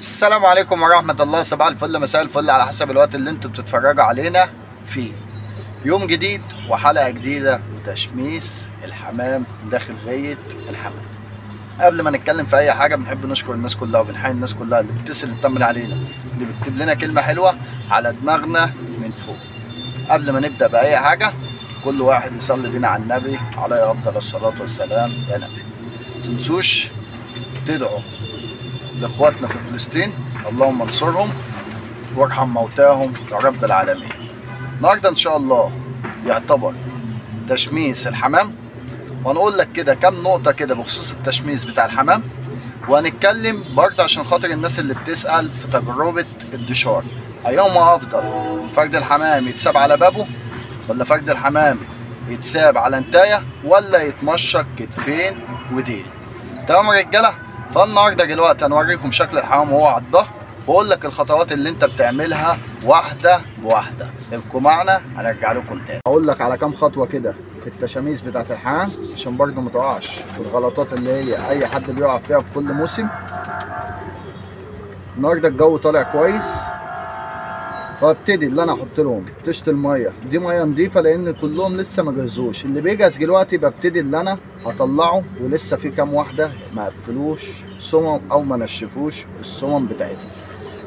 السلام عليكم ورحمة الله، صباح الفل مساء الفل على حسب الوقت اللي انتوا بتتفرجوا علينا فيه. يوم جديد وحلقة جديدة وتشميس الحمام داخل غاية الحمام. قبل ما نتكلم في اي حاجة بنحب نشكر الناس كلها وبنحيي الناس كلها اللي بتتصل تطمن علينا، اللي بتكتب لنا كلمة حلوة على دماغنا من فوق. قبل ما نبدأ بأي حاجة كل واحد يصلي بينا على النبي عليه أفضل الصلاة والسلام. يا نبي متنسوش تدعوا لاخواتنا في فلسطين، اللهم انصرهم وارحم موتاهم يا رب العالمين. النهارده ان شاء الله يعتبر تشميس الحمام، وهنقول لك كده كام نقطة كده بخصوص التشميس بتاع الحمام، وهنتكلم برضه عشان خاطر الناس اللي بتسأل في تجربة الدشار، ايهما افضل، فرد الحمام يتساب على بابه ولا فرد الحمام يتساب على انتايه ولا يتمشق كتفين وديل؟ تمام يا رجاله؟ فالنهارده دلوقتي هنوريكم شكل الحمام وهو على الظهر، واقول لك الخطوات اللي انت بتعملها واحدة بواحدة. ابقوا معنا هنرجع لكم تاني. هقول لك على كام خطوة كده في التشاميس بتاعت الحمام عشان برده ما تقعش في الغلطات اللي هي اي حد بيقع فيها في كل موسم. النهارده الجو طالع كويس، فابتدي اللي انا احط لهم طشت المية دي، مية نظيفة لان كلهم لسه ما جهزوش. اللي بيجهز دلوقتي ببتدي اللي انا هطلعه، ولسه في كام واحدة ما قفلوش صمم او ما نشفوش الصمم بتاعتهم.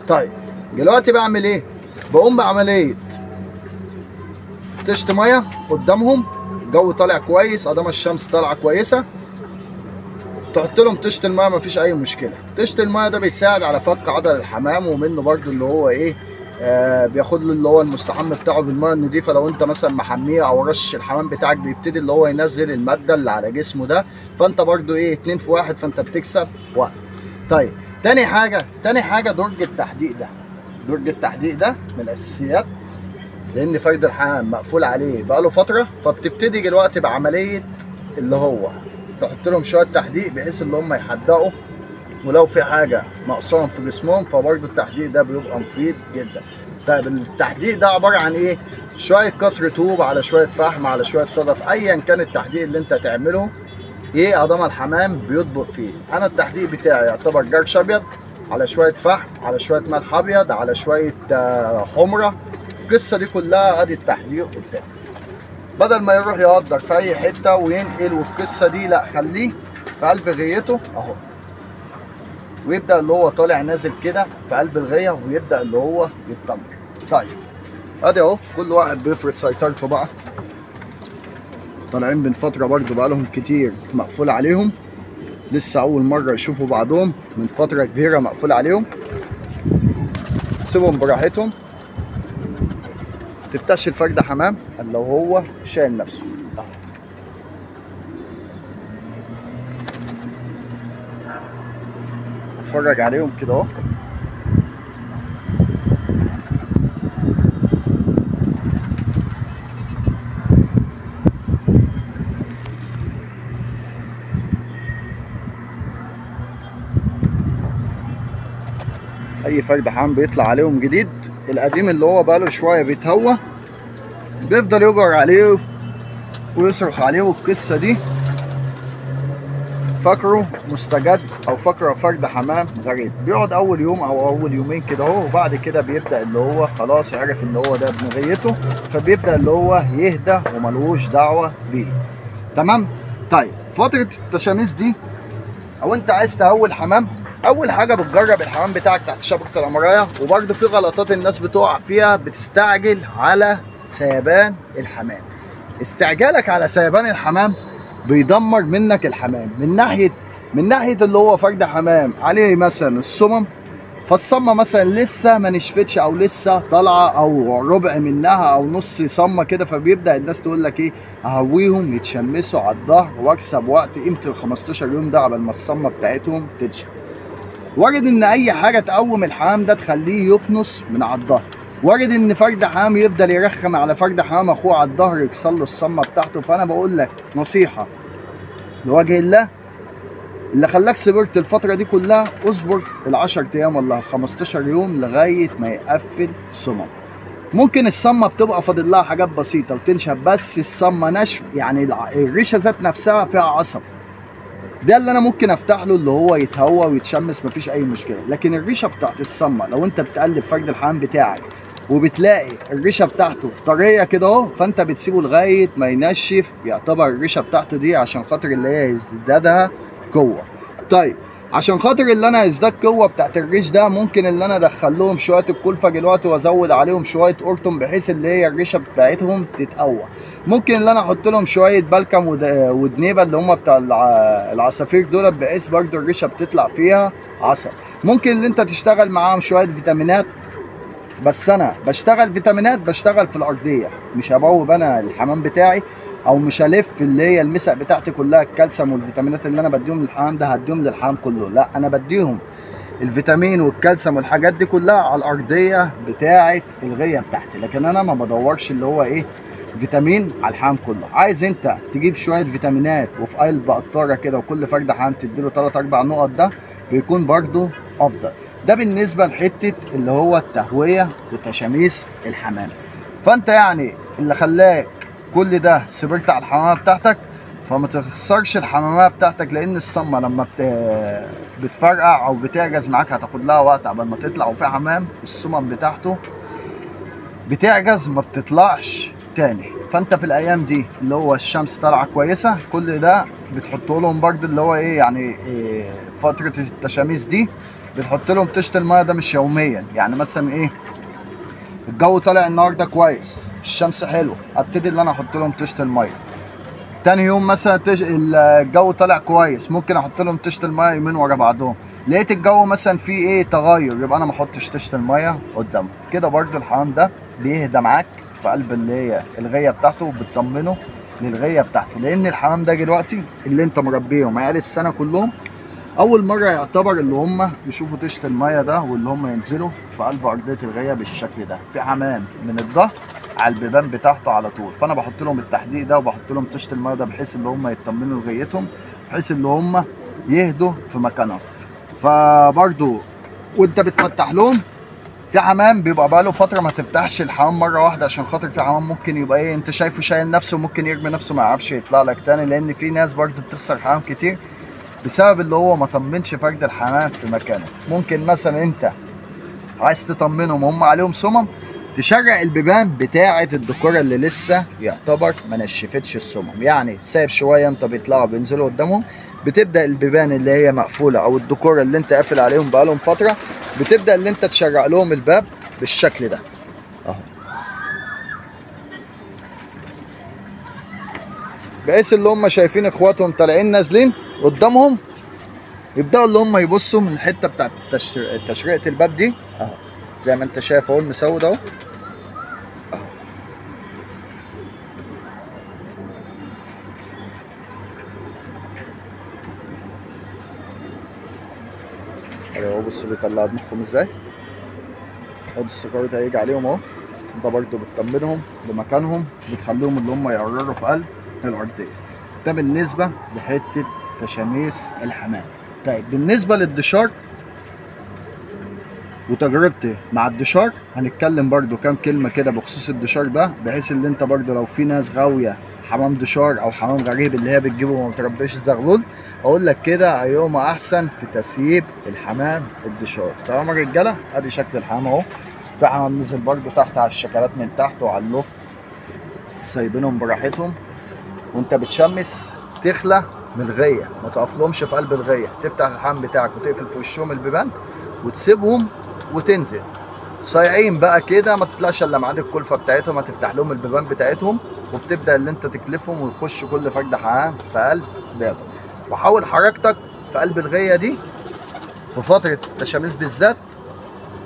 طيب دلوقتي بعمل ايه؟ بقوم بعملية طشت مية قدامهم، الجو طالع كويس ادام الشمس طالعه كويسة، تحط لهم طشت المية مفيش اي مشكلة. طشت المية ده بيساعد على فك عضل الحمام، ومنه برده اللي هو ايه، بياخد له اللي هو المستحم بتاعه بالمية النضيفه. لو انت مثلا محمية او رش الحمام بتاعك بيبتدي اللي هو ينزل المادة اللي على جسمه ده، فانت برده ايه 2 في 1، فانت بتكسب وقت. طيب تاني حاجة درج التحديق ده، درج التحديق ده من الاساسيات، لان فرد الحمام مقفول عليه بقاله فترة، فبتبتدي دلوقتي بعملية اللي هو تحط لهم شوية تحديق بحيث اللي هم يحدقوا، ولو في حاجة ناقصاهم في جسمهم فبرضه التحديق ده بيبقى مفيد جدا. طيب التحديق ده عبارة عن ايه؟ شوية كسر طوب على شوية فحم على شوية صدف، ايا كان التحديق اللي انت تعمله ايه ادام الحمام بيطبق فيه. انا التحديق بتاعي يعتبر جرش ابيض على شوية فحم على شوية ملح ابيض على شوية حمرة، القصة دي كلها ادي التحديق قدام. بدل ما يروح يقدر في اي حتة وينقل والقصه دي، لا خليه في قلب غيته اهو، ويبدا اللي هو طالع نازل كده في قلب الغيه، ويبدا اللي هو يتطمن. طيب ادي اهو كل واحد بيفرض سيطرته بقى. طالعين من فترة برضو بقى لهم كتير مقفول عليهم، لسه اول مرة يشوفوا بعضهم من فترة كبيرة مقفول عليهم. سيبهم براحتهم، تفتحش الفرد حمام الا لو هو شايل نفسه اهو. اتفرج عليهم كده اهو. اي فرد حمام بيطلع عليهم جديد، القديم اللي هو بقاله شوية بيتهوى بيفضل يجر عليه ويصرخ عليه والقصه دي، فاكره مستجد او فاكره فرد حمام غريب. بيقعد اول يوم او اول يومين كده اهو، وبعد كده بيبدا اللي هو خلاص عرف ان هو ده ابن غيته، فبيبدا اللي هو يهدى وملوش دعوه بيه. تمام؟ طيب فترة التشاميس دي او انت عايز تهوي الحمام، اول حاجة بتجرب الحمام بتاعك تحت شبكة القمرايه. وبرده في غلطات الناس بتقع فيها، بتستعجل على سيبان الحمام. استعجالك على سيبان الحمام بيدمر منك الحمام من ناحية اللي هو فرد حمام عليه مثلا الصمم، فالصمه مثلا لسه ما نشفتش او لسه طالعه او ربع منها او نص صمه كده، فبيبدا الناس تقول لك ايه، اهويهم يتشمسوا على الظهر واكسب وقت قيمة ال 15 يوم ده قبل ما الصمه بتاعتهم تنشف. وارد ان اي حاجة تقوم الحمام ده تخليه يكنس من على الظهر، وارد ان فرد حمام يفضل يرخم على فرد حمام اخوه على الظهر يكسر له الصمه بتاعته. فانا بقول لك نصيحة لوجه الله، اللي خلاك صبرت الفترة دي كلها اصبر ال10 ايام ولا ال15 يوم لغاية ما يقفل صمم. ممكن الصمه بتبقى فاضل لها حاجات بسيطة وتنشف، بس الصمه نشف يعني الريشة ذات نفسها فيها عصب، ده اللي انا ممكن افتح له اللي هو يتهوى ويتشمس مفيش اي مشكلة. لكن الريشة بتاعت الصمه لو انت بتقلب فرد الحمام بتاعك وبتلاقي الريشة بتاعته طرية كده اهو، فانت بتسيبه لغاية ما ينشف يعتبر الريشة بتاعته دي عشان خاطر اللي هي يزدادها قوة. طيب عشان خاطر اللي انا ازداد قوة بتاعت الريش ده، ممكن اللي انا ادخل لهم شوية الكلفة دلوقتي وازود عليهم شوية قرطم بحيث اللي هي الريشة بتاعتهم تتقوى. ممكن اللي انا احط لهم شوية بلكم ودنيبه اللي هم بتاع العصافير دول بحيث برضو الريشة بتطلع فيها عسل. ممكن اللي انت تشتغل معاهم شوية فيتامينات، بس انا بشتغل فيتامينات بشتغل في الارضية، مش هبوب انا الحمام بتاعي او مش هلف اللي هي المسق بتاعتي كلها الكالسيوم والفيتامينات اللي انا بديهم للحمام ده هديهم للحمام كله، لا انا بديهم الفيتامين والكالسيوم والحاجات دي كلها على الارضية بتاعه الغيه بتاعتي، لكن انا ما بدورش اللي هو ايه فيتامين على الحمام كله. عايز انت تجيب شوية فيتامينات وفي قلب قطاره كده وكل فرد حمام تديله 3 4 نقط، ده بيكون برده افضل. ده بالنسبة لحته اللي هو التهويه وتشاميس الحمام. فانت يعني اللي خلاك كل ده صبرت على الحمامة بتاعتك، فما تخسرش الحمامة بتاعتك، لان الصمه لما بتفرقع او بتعجز معاك هتاخد لها وقت قبل ما تطلع، وفي حمام الصمم بتاعته بتعجز ما بتطلعش تاني. فانت في الايام دي اللي هو الشمس طالعه كويسة كل ده بتحط لهم برده اللي هو ايه يعني إيه فترة التشاميس دي بتحط لهم تشت المية ده مش يوميا، يعني مثلا ايه الجو طالع النهارده كويس الشمس حلوة ابتدي اللي انا احط لهم تشت المية. تاني يوم مثلا الجو طالع كويس ممكن احط لهم تشت المية يومين ورا بعضهم. لقيت الجو مثلا فيه ايه تغير يبقى انا ما احطش تشت المية قدامه كده. برده الحمام ده بيهدى معاك في قلب اللي هي الغيه بتاعته وبتطمنه للغيه بتاعته، لان الحمام ده دلوقتي اللي انت مربيهم عيال السنة كلهم اول مرة يعتبر اللي هم يشوفوا تشت المية ده واللي هم ينزلوا في قلب ارضية الغيه بالشكل ده. في حمام من الظهر على البيبان بتاعته على طول، فانا بحط لهم التحديق ده وبحط لهم تشت المية ده بحيث اللي هم يطمنوا لغايتهم، بحيث اللي هم يهدوا في مكانهم. فبرده وانت بتفتح لهم في حمام بيبقى بقاله فترة ما تفتحش الحمام مرة واحدة، عشان خاطر في حمام ممكن يبقى ايه انت شايفه شايل نفسه ممكن يرمي نفسه ما يعرفش يطلع لك تاني، لان في ناس برده بتخسر حمام كتير بسبب اللي هو ما طمنش فرد الحمام في مكانه. ممكن مثلا انت عايز تطمنهم هم عليهم صمم تشرق البيبان بتاعه الدكوره اللي لسه يعتبر ما نشفتش الصمم، يعني سايب شوية انت بيطلعوا بينزلوا قدامهم، بتبدا البيبان اللي هي مقفولة او الدكوره اللي انت قافل عليهم بقالهم فترة بتبدا اللي انت تشرق لهم الباب بالشكل ده اهو، بحيث اللي هم شايفين اخواتهم طالعين نازلين قدامهم يبداوا اللي هم يبصوا من الحتة بتاعت تشريقه الباب دي اهو، زي ما انت شايف اهو المسود اهو. اهو بصوا بيطلعوا دماغهم ازاي، ادي السكرات هيجي عليهم اهو. ده برده بتطمنهم لمكانهم، بتخليهم اللي هم يقرروا في قلب الارضية. ده بالنسبة لحته تشاميس الحمام. طيب بالنسبة للدشار وتجربتي مع الدشار هنتكلم برده كام كلمة كده بخصوص الدشار ده، بحيث ان انت برده لو في ناس غاويه حمام دشار او حمام غريب اللي هي بتجيبه وما بتربيش زغلول، اقول لك كده ايهما احسن في تسييب الحمام الدشار. تمام يا رجاله؟ ادي شكل الحمام اهو. في حمام نزل برده تحت على الشكلات من تحت وعلى اللفت، سايبينهم براحتهم. وانت بتشمس تخلى من الغيه، ما تقفلهمش في قلب الغيه، تفتح الحمام بتاعك وتقفل في وشهم البيبان وتسيبهم وتنزل صايعين بقى كده، ما تطلعش الا ميعاد الكلفة بتاعتهم، هتفتح لهم البيبان بتاعتهم وبتبدا اللي انت تكلفهم ويخش كل فرد حمام في قلب بابه. وحاول حركتك في قلب الغيه دي في فترة التشاميس بالذات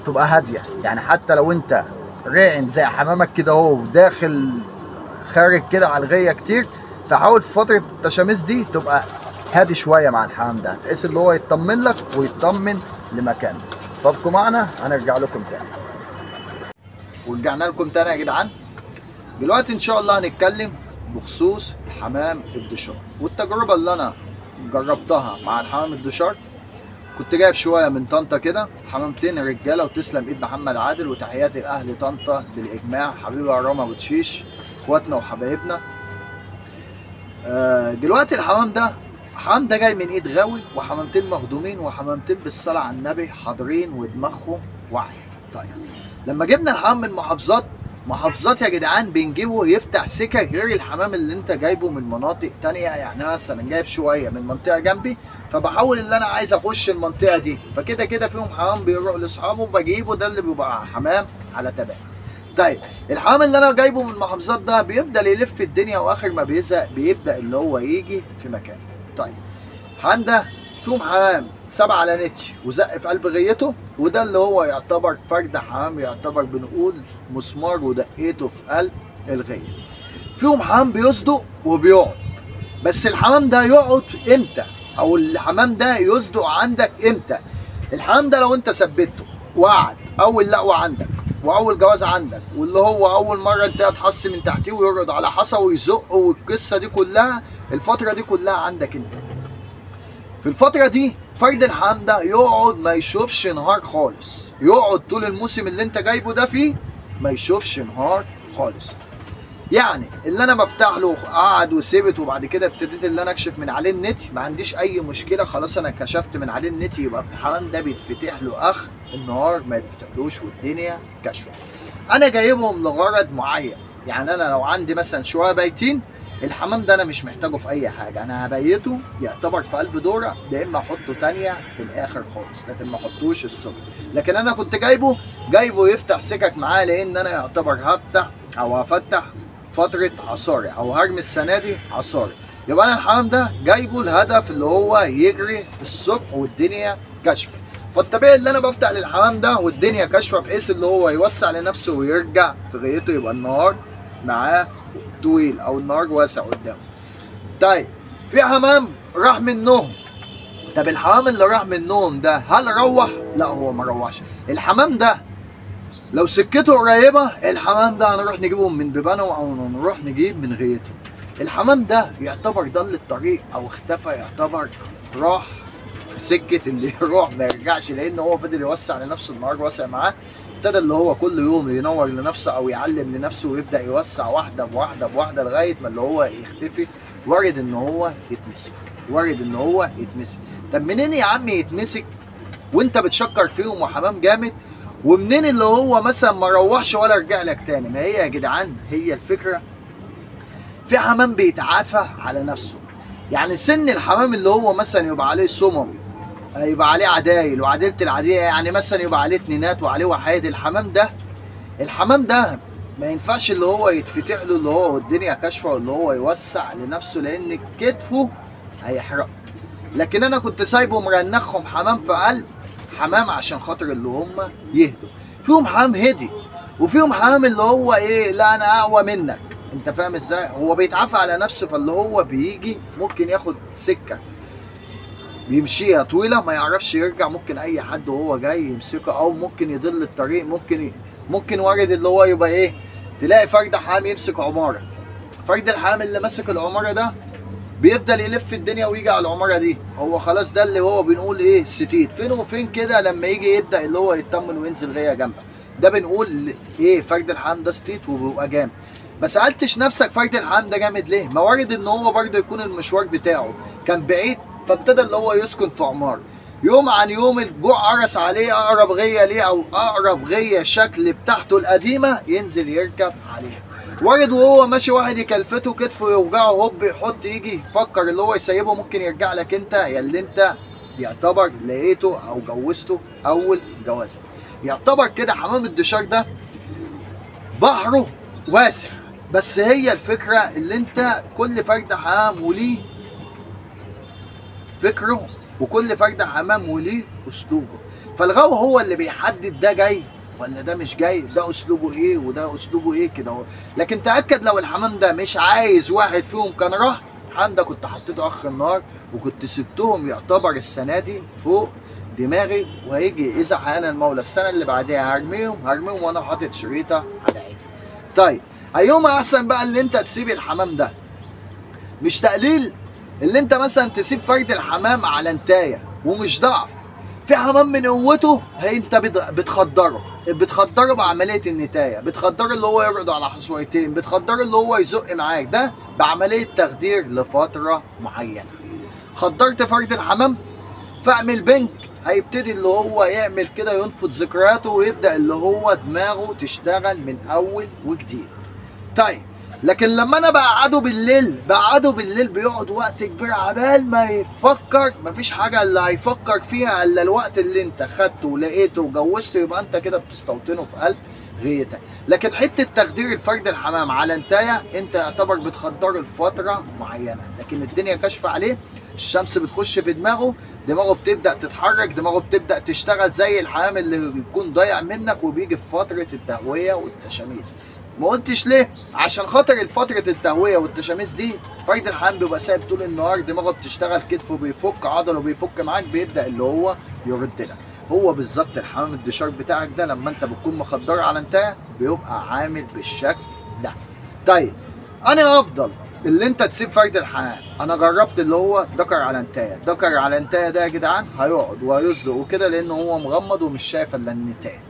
تبقى هادية، يعني حتى لو انت راعن زي حمامك كده اهو داخل خارج كده على الغيه كتير، فحاول في فترة التشاميس دي تبقى هادي شوية مع الحمام ده بحيث اللي هو يطمن لك ويطمن لمكانه. فابقوا معنا هنرجع لكم تاني. ورجعنا لكم تاني يا جدعان. دلوقتي ان شاء الله هنتكلم بخصوص الحمام الدشار والتجربة اللي انا جربتها مع الحمام الدشار. كنت جايب شوية من طنطا كده حمامتين رجاله، وتسلم ايد محمد عادل، وتحياتي لاهل طنطا بالاجماع، حبيبي يا رامي ابو تشيش، اخواتنا وحبايبنا. دلوقتي الحمام ده الحمام ده جاي من ايد غاوي، وحمامتين مخدومين، وحمامتين بالصلاة على النبي حاضرين ودماغهم واعية. طيب لما جبنا الحمام من محافظات، محافظات يا جدعان بنجيبه يفتح سكة غير الحمام اللي انت جايبه من مناطق تانية. يعني مثلا جايب شوية من منطقة جنبي، فبحاول اللي انا عايز اخش المنطقة دي، فكده كده فيهم حمام بيروح لاصحابه بجيبه، ده اللي بيبقى حمام على تبع. طيب الحمام اللي انا جايبه من المحافظات ده بيفضل يلف الدنيا، واخر ما بيزهق بيبدا اللي هو يجي في مكانه. طيب الحمام ده فيهم حمام 7 على نتش وزق في قلب غيته، وده اللي هو يعتبر فرد حمام، يعتبر بنقول مسمار ودقيته في قلب الغيه. فيهم حمام بيصدق وبيقعد، بس الحمام ده يقعد امتى؟ او الحمام ده يصدق عندك امتى؟ الحمام ده لو انت ثبته وقعد اول لقوه عندك واول جواز عندك، واللي هو اول مرة انت هتحص من تحتيه ويرقد على حصى ويزق والقصه دي كلها، الفترة دي كلها عندك انت. في الفترة دي فرد الحمام ده يقعد ما يشوفش نهار خالص، يقعد طول الموسم اللي انت جايبه ده فيه ما يشوفش نهار خالص. يعني اللي انا بفتح له قعد وثبت، وبعد كده ابتديت اللي انا اكشف من عليه النت، ما عنديش اي مشكلة، خلاص انا كشفت من عليه النت، يبقى الحمام ده بيتفتح له اخر النهار، ما يتفتحلوش والدنيا كشفه. انا جايبهم لغرض معين، يعني انا لو عندي مثلا شوية بايتين، الحمام ده انا مش محتاجه في اي حاجة، انا هبيته يعتبر في قلب دوره، يا اما احطه تانية في الاخر خالص، لكن ما احطوش الصبح. لكن انا كنت جايبه يفتح سكك معاه، لان انا يعتبر هفتح او هفتح فترة عصاري، او هرمي السنة دي عصاري، يبقى انا الحمام ده جايبه الهدف اللي هو يجري الصبح والدنيا كشفه. فالطبيعي اللي انا بفتح للحمام ده والدنيا كشفه، بحيث اللي هو يوسع لنفسه ويرجع في غايته، يبقى النهار معاه طويل او النهار واسع قدامه. طيب في حمام راح منهم. طب الحمام اللي راح منهم ده هل روح؟ لا هو ما روحش. الحمام ده لو سكته قريبه، الحمام ده هنروح نجيبه من بيبانه او نروح نجيب من غيته. الحمام ده يعتبر ضل الطريق او اختفى، يعتبر راح في سكة اللي يروح ما يرجعش، لان هو فضل يوسع لنفسه، النهار واسع معاه، ابتدى اللي هو كل يوم ينور لنفسه او يعلم لنفسه ويبدا يوسع واحدة بواحدة بواحدة لغاية ما اللي هو يختفي. وارد ان هو يتمسك، وارد ان هو يتمسك. طب منين يا عم يتمسك وانت بتشكر فيهم وحمام جامد، ومنين اللي هو مثلا ما روحش ولا رجع لك تاني؟ ما هي يا جدعان هي الفكرة، في حمام بيتعافى على نفسه. يعني سن الحمام اللي هو مثلا يبقى عليه صمم، يبقى عليه عدايل، وعديله العادية يعني مثلا يبقى عليه اتنينات وعليه وحايد، الحمام ده ما ينفعش اللي هو يتفتح له اللي هو والدنيا كاشفة واللي هو يوسع لنفسه، لان كتفه هيحرقه. لكن انا كنت سايبه مرنخهم حمام في قلب حمام عشان خاطر اللي هم يهدوا. فيهم حمام هدي، وفيهم حمام اللي هو ايه، لا انا اقوى منك، انت فاهم ازاي؟ هو بيتعافى على نفسه، فاللي هو بيجي ممكن ياخد سكة بيمشيها طويلة ما يعرفش يرجع، ممكن اي حد وهو جاي يمسكه، او ممكن يضل الطريق، ممكن وارد اللي هو يبقى ايه، تلاقي فرد حمام يمسك عمارة، فرد الحمام اللي ماسك العمارة ده بيفضل يلف الدنيا ويجي على العمارة دي، هو خلاص ده اللي هو بنقول ايه ستيت، فين وفين كده لما يجي يبدا اللي هو يطمن وينزل غيه جنبك، ده بنقول ايه فرد الحمام ده ستيت وبيبقى جامد. ما سالتش نفسك فرد الحمام ده جامد ليه؟ ما وارد ان هو برده يكون المشوار بتاعه كان بعيد، فابتدى اللي هو يسكن في عمارة، يوم عن يوم الجوع قرص عليه، اقرب غيه ليه او اقرب غيه شكل بتاعته القديمة ينزل يركب عليها. وارد وهو ماشي واحد يكلفته كتفه يوجعه، هوب يحط يجي يفكر اللي هو يسيبه، ممكن يرجع لك انت يا اللي انت يعتبر لقيته او جوزته اول جوازه. يعتبر كده حمام الدشار ده بحره واسع، بس هي الفكرة اللي انت كل فرد حمام وليه فكرة، وكل فرد حمام وليه اسلوبه، فالغاوي هو اللي بيحدد ده جاي ولا ده مش جاي، ده اسلوبه ايه وده اسلوبه ايه كده اهو. لكن تاكد لو الحمام ده مش عايز واحد فيهم كان راح، الحمام ده كنت حطيته اخر النهار وكنت سبتهم يعتبر السنة دي فوق دماغي، وهيجي اذا حيانا المولى السنة اللي بعديها هرميهم وانا حاطط شريطه على عيني. طيب ايهما احسن بقى اللي انت تسيب الحمام ده؟ مش تقليل اللي انت مثلا تسيب فرد الحمام على انتايه، ومش ضعف. في حمام من قوته انت بتخدره بعملية النتايه، بتخدره اللي هو يرقد على حصويتين، بتخدره اللي هو يزق معاك، ده بعملية تخدير لفترة معينة. خدرت فرد الحمام فاعمل بنك، هيبتدي اللي هو يعمل كده، ينفض ذكرياته ويبدا اللي هو دماغه تشتغل من اول وجديد. طيب لكن لما انا بقعده بالليل، بقعده بالليل بيقعد وقت كبير عبال ما يفكر، مفيش حاجة اللي هيفكر فيها الا الوقت اللي انت خدته ولقيته وجوزته، يبقى انت كده بتستوطنه في قلب غيتك. لكن حتة تخدير الفرد الحمام على انتايه، انت يعتبر بتخدره لفترة معينة، لكن الدنيا كاشفة عليه، الشمس بتخش في دماغه، دماغه بتبدا تتحرك، دماغه بتبدا تشتغل زي الحمام اللي بيكون ضايع منك وبيجي في فترة التهويه والتشاميس. ما قلتش ليه؟ عشان خاطر فترة التهوية والتشاميس دي فرد الحمام بيبقى سايب طول النهار، دماغه بتشتغل، كتفه بيفك، عضلة بيفك معاك، بيبدأ اللي هو يرد لك. هو بالظبط الحمام الدشار بتاعك ده لما انت بتكون مخدره على انتهى بيبقى عامل بالشكل ده. طيب انا افضل اللي انت تسيب فرد الحمام، انا جربت اللي هو دكر على انتايه، دكر على انتايه ده يا جدعان هيقعد وهيصدق وكده لان هو مغمض ومش شايف الا النتايه.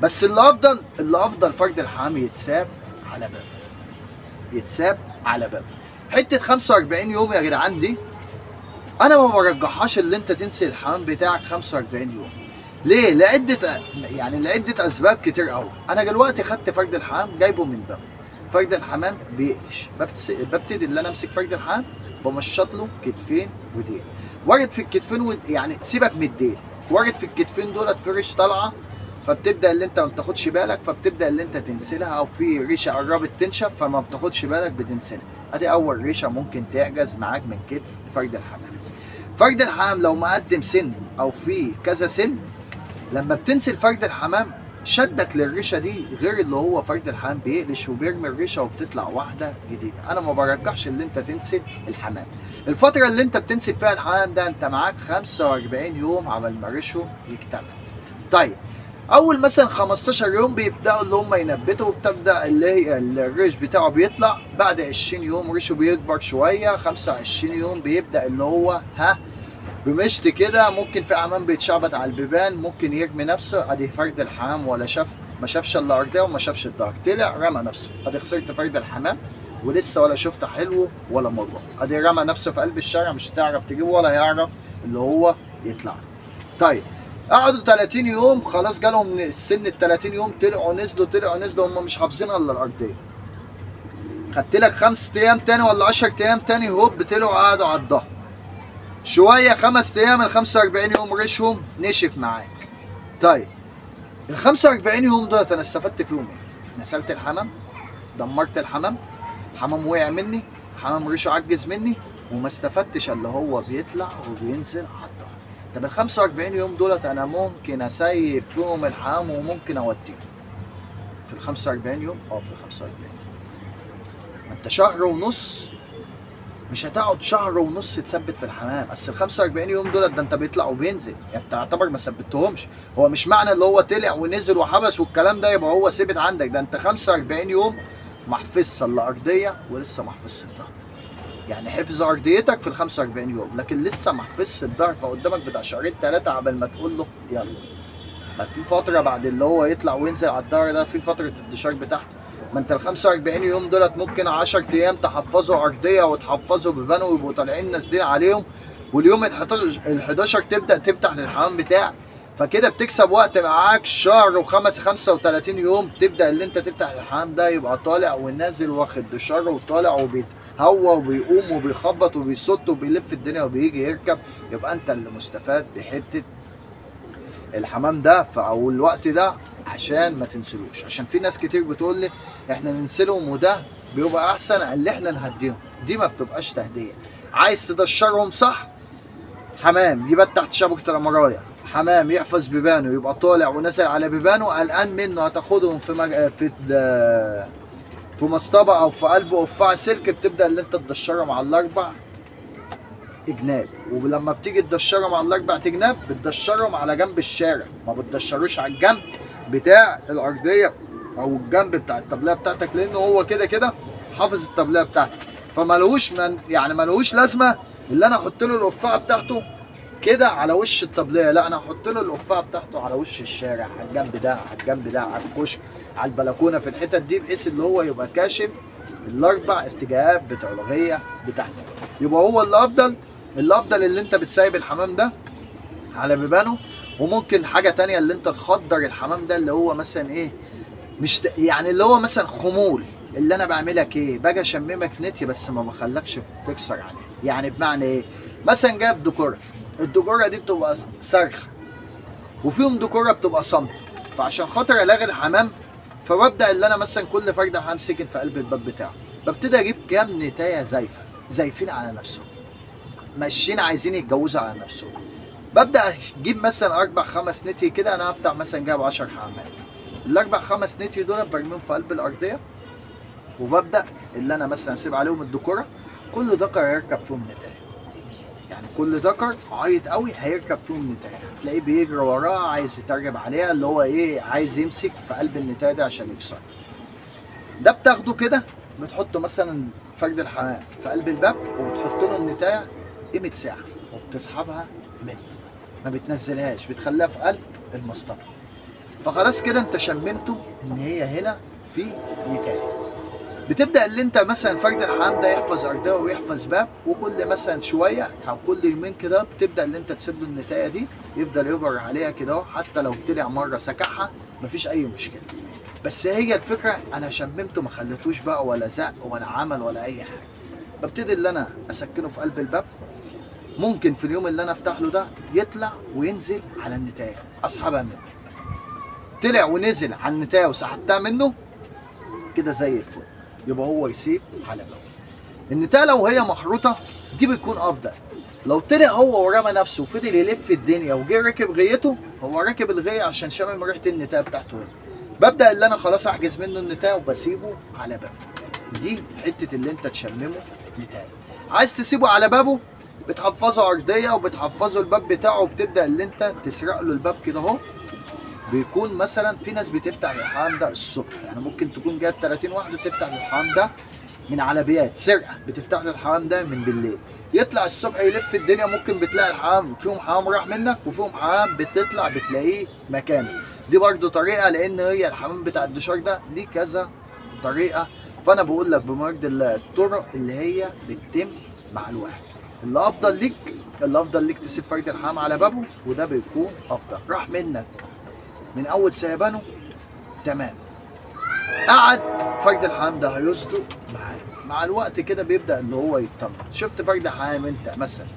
بس اللي افضل، اللي افضل فرد الحمام يتساب على بابه، يتساب على بابه. حتة 45 يوم يا جدعان دي انا ما برجحهاش اللي انت تنسي الحمام بتاعك 45 يوم. ليه؟ لعدة يعني لعدة اسباب كتير قوي. انا دلوقتي خدت فرد الحمام جايبه من بابه، فرد الحمام بيقلش، ببتدي اللي انا امسك فرد الحمام بمشط له كتفين وديل، وارد في الكتفين يعني سيبك من الديل، وارد في الكتفين دولت في ريش طالعه، فبتبدا اللي انت ما بتاخدش بالك، فبتبدا اللي انت تنسلها، او في ريشه قربت تنشف فما بتاخدش بالك بتنسلها. ادي اول ريشه ممكن تعجز معاك من كتف فرد الحمام. فرد الحمام لو مقدم سن او في كذا سن، لما بتنسل فرد الحمام شدك للريشه دي غير اللي هو فرد الحمام بيقلش وبيرمي الريشة وبتطلع واحدة جديدة. انا ما برجحش اللي انت تنسل الحمام. الفترة اللي انت بتنسل فيها الحمام ده انت معاك 45 يوم عبال ما ريشه يكتمل. طيب اول مثلا 15 يوم بيبداوا اللي هم ينبتوا، وبتبدا اللي هي الريش بتاعه بيطلع. بعد 20 يوم ريشه بيكبر شوية، 25 يوم بيبدا اللي هو ها بمشط كده، ممكن في حمام بيتشعبط على البيبان، ممكن يرمي نفسه. ادي فرد الحمام ولا شاف، ما شافش الا ارضية وما شافش الظهر، طلع رمى نفسه. ادي خسرت فرد الحمام ولسه ولا شفت حلو ولا مرة. ادي رمى نفسه في قلب الشارع، مش هتعرف تجيبه ولا يعرف اللي هو يطلع. طيب قعدوا 30 يوم، خلاص جالهم السن ال 30 يوم، طلعوا نزلوا طلعوا نزلوا، هم مش حافظين الا الارضية. خدت لك 5 ايام تاني ولا 10 ايام تاني، هوب طلعوا قعدوا على الظهر شوية، 5 ايام ال 45 يوم ريشهم نشف معاك. طيب ال 45 يوم دولت انا استفدت فيهم ايه؟ نسلت الحمام، دمرت الحمام، حمام وقع مني، حمام ريشه عجز مني، وما استفدتش الا هو بيطلع وبينزل على الظهر. طب ال 45 يوم دولت انا ممكن اسيف فيهم الحمام وممكن اوديهم في ال 45 يوم. في ال 45 ما انت شهر ونص، مش هتقعد شهر ونص تثبت في الحمام. بس ال 45 يوم دولت ده انت بيطلع وبينزل، يعني انت تعتبر ما ثبتهمش. هو مش معنى اللي هو طلع ونزل وحبس والكلام ده يبقى هو ثبت عندك، ده انت 45 يوم ما حفظش الا ارضية ولسه ما حفظش الظهر. يعني حفظ ارضيتك في ال 45 يوم، لكن لسه ما حفظش الظهر، فقدامك بتاع شهرين ثلاثة عبال ما تقول له يلا. ما في فترة بعد اللي هو يطلع وينزل على الظهر ده، في فترة الدشار بتاعته. ما انت ال 45 يوم دولت ممكن 10 ايام تحفظوا ارضية وتحفظوا بيبانه ويبقوا طالعين نازلين عليهم، واليوم ال 11 تبدا تفتح للحمام بتاعك، فكده بتكسب وقت معاك شهر وخمس 35 يوم تبدا اللي انت تفتح الحمام ده يبقى طالع ونازل واخد دشار وطالع وبيتهوى وبيقوم وبيخبط وبيصط وبيلف الدنيا وبيجي يركب. يبقى انت اللي مستفاد بحته الحمام ده في اول الوقت ده، عشان ما تنسلوش. عشان في ناس كتير بتقول لي احنا ننسلهم وده بيبقى احسن اللي احنا نهديهم. دي ما بتبقاش تهديه. عايز تدشرهم صح، حمام يبقى تحت شبكة العمرايه، حمام يحفظ بيبانه يبقى طالع ونازل على بيبانه، قلقان منه هتاخدهم في في في مصطبه او في قلبه قفاعه سلك، بتبدا اللي انت تدشرهم على الاربع اجناب. ولما بتيجي تدشرهم على الاربع اجناب بتدشرهم على جنب الشارع، ما بتدشروش على الجنب بتاع الارضية او الجنب بتاع الطبلية بتاعتك، لانه هو كده كده حافظ الطبلية بتاعتك، فمالهوش من يعني مالهوش لازمه اللي انا احط له القفاعه بتاعته كده على وش الطبلية، لا انا احط له القفاعه بتاعته على وش الشارع، على الجنب ده، على الجنب ده، على الكشك، على البلكونه، في الحتت دي، بحيث اللي هو يبقى كاشف الاربع اتجاهات بتاع الغيه بتاعته. يبقى هو اللي افضل الافضل اللي انت بتسايب الحمام ده على بيبانه. وممكن حاجة تانية اللي انت تخدر الحمام ده، اللي هو مثلا ايه، مش يعني اللي هو مثلا خمول، اللي انا بعملك ايه، باجي اشممك نتي بس ما بخلكش تكسر عليه. يعني بمعنى ايه، مثلا جايب ديكوره، الديكوره دي بتبقى صرخة وفيهم ديكوره بتبقى صامته، فعشان خاطر الاغي الحمام فببدا اللي انا مثلا كل فرد حمام ساكن في قلب الباب بتاعه، ببتدي اجيب كام نتايه زايفه، زايفين على نفسهم، ماشيين عايزين يتجوزوا على نفسهم. ببدا اجيب مثلا 4 5 نتي كده، انا هفتح مثلا جايب 10 حمامات، ال4 5 نتي دول برميهم في قلب الارضية، وببدا اللي انا مثلا اسيب عليهم الديكوره، كل ذكر هيركب فيهم نتايه. يعني كل ذكر عيط قوي هيركب فيهم نتايه، تلاقيه بيجري وراها عايز يترجم عليها، اللي هو ايه، عايز يمسك في قلب النتايه ده عشان يكسر. ده بتاخده كده بتحطه مثلا فرد الحمام في قلب الباب، وبتحط له النتايه قيمة ساعة وبتسحبها منه، ما بتنزلهاش، بتخليها في قلب المصطبه. فخلاص كده انت شممته ان هي هنا في نتايه. بتبدا اللي انت مثلا فرد الحمام ده يحفظ ارضية ويحفظ باب، وكل مثلا شوية او كل يومين كده بتبدا اللي انت تسيب له النتايه دي يفضل يجر عليها كده، حتى لو طلع مرة سكعها مفيش اي مشكلة. بس هي الفكرة انا شممته ما خليتوش بقى ولا زق ولا عمل ولا اي حاجة. ببتدي اللي انا اسكنه في قلب الباب، ممكن في اليوم اللي انا افتح له ده يطلع وينزل على النتايه اسحبها منه. طلع ونزل على النتايه وسحبتها منه كده زي الفل، يبقى هو يسيب على بابه. النتايه لو هي مخروطه دي بتكون افضل. لو طلع هو ورمى نفسه وفضل يلف الدنيا وجه راكب غيته، هو راكب الغيه عشان شامم ريحه النتايه بتاعته هنا، ببدا اللي انا خلاص احجز منه النتايه وبسيبه على بابه. دي حتة اللي انت تشممه نتايه. عايز تسيبه على بابه بتحفظه ارضية وبتحفظه الباب بتاعه، وبتبدا اللي انت تسرق له الباب كده اهو. بيكون مثلا في ناس بتفتح الحمام ده الصبح، يعني ممكن تكون جايب 30 واحدة تفتح الحمام ده من على بيات سرقه، بتفتح له الحمام ده من بالليل، يطلع الصبح يلف الدنيا، ممكن بتلاقي الحمام فيهم حمام راح منك وفيهم حمام بتطلع بتلاقيه مكانه. دي برده طريقه، لان هي الحمام بتاع الدشار ده ليه كذا طريقه. فانا بقول لك بمرد الله الطرق اللي هي بتتم مع الواحد. اللي افضل ليك، اللي افضل ليك تسيب فرد الحمام على بابه، وده بيكون افضل. راح منك من اول سيبانه تمام، قعد فرد الحمام ده هيصدق معاه مع الوقت كده، بيبدا اللي هو يطمن. شفت فرد الحمام انت مثلا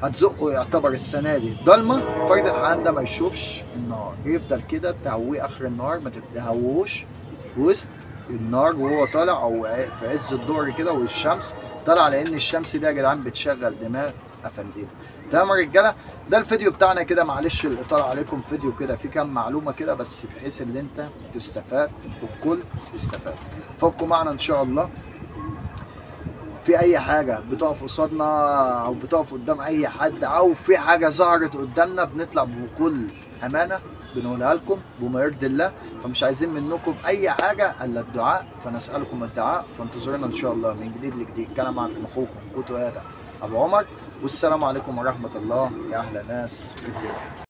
هتزقه يعتبر السنة دي ضلمة، فرد الحمام ده ما يشوفش النار، يفضل كده تهوية اخر النهار، ما تهوهوش في وسط النار وهو طالع او في عز الظهر كده والشمس طالعه، لان الشمس دي يا جدعان بتشغل دماغ افندينا. تمام يا رجاله، ده الفيديو بتاعنا كده، معلش الاطالة عليكم، فيديو كده فيه كام معلومة كده بس بحيث ان انت تستفاد والكل يستفاد. فابقوا معنا ان شاء الله في اي حاجة بتقف قصادنا او بتقف قدام اي حد او في حاجة ظهرت قدامنا، بنطلع بكل امانه بنقولها لكم بما يرضي الله. فمش عايزين منكم اي حاجة الا الدعاء، فنسالكم الدعاء، فانتظرونا ان شاء الله من جديد لجديد. كان معكم اخوكم كوتو ادم ابو عمر، والسلام عليكم ورحمة الله يا احلى ناس في الدنيا.